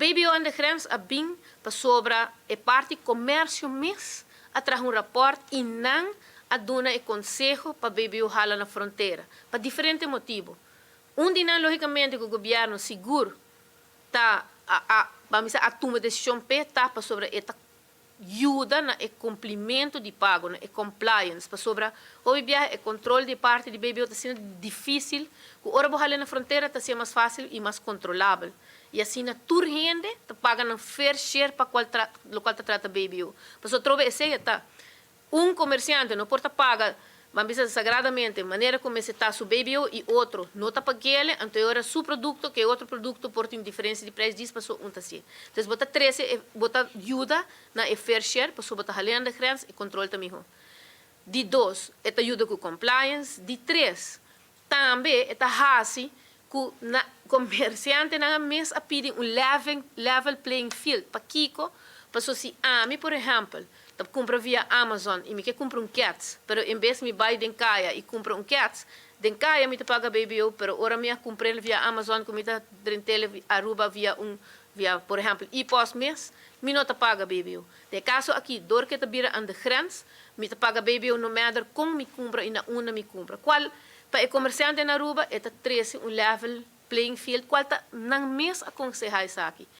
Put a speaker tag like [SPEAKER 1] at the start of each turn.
[SPEAKER 1] BBO aan de grens a bin pasobra e parti comercio mes a traha un rapport y nan a duna e conseho pa BBO hala na frontera, pa diferente motibo. Un di nan, logicamente, cu gobierno sigur ta a ban bisa a tuma decision p'e ta pasobra e ta yuda na e cumplimento di pago, na e compliance, pasobra hopi biaha e control di parti di BBO ta asina dificil cu ora bo hala na frontera ta hacia mas facil y mas controlabel y asina tur hende ta paga nan fair share pa cual locual ta trata BBO, pasobra trobe esey e ta un comerciante no por ta paga, ban bisa sagradamente, manera cu mester ta su BBO y otro no ta paguele, anto e ora su producto cu e otro producto por tin diferencia di prijs djis paso un ta hacié. Entonces bo ta trece e, bo ta yuda na e fair share paso bo ta hal'é aan de grens, e control ta miho. Di dos, e ta yuda cu compliance. Di tres, tambe e ta haci cu na comerciantenan mes a pidi un level playing field. Pakico? Paso si ami, por ehempel, ta cumpra via Amazon y mi kier cumpra un keds, pero en bes mi bay den caya y cumpra un keds, den caya mi ta paga BBO, pero ora mi a cumpr'el via Amazon cu mi ta drent'el Aruba via, por ehempel, e-post mes, mi no ta paga BBO. Den e caso aki, door cu e ta bira aan de grens, mi ta paga BBO no matter con mi cumpra y na unda mi cumpra. Cual pa e comerciante na Aruba e ta trece un level playing field cual ta nan mes a conseha esaki.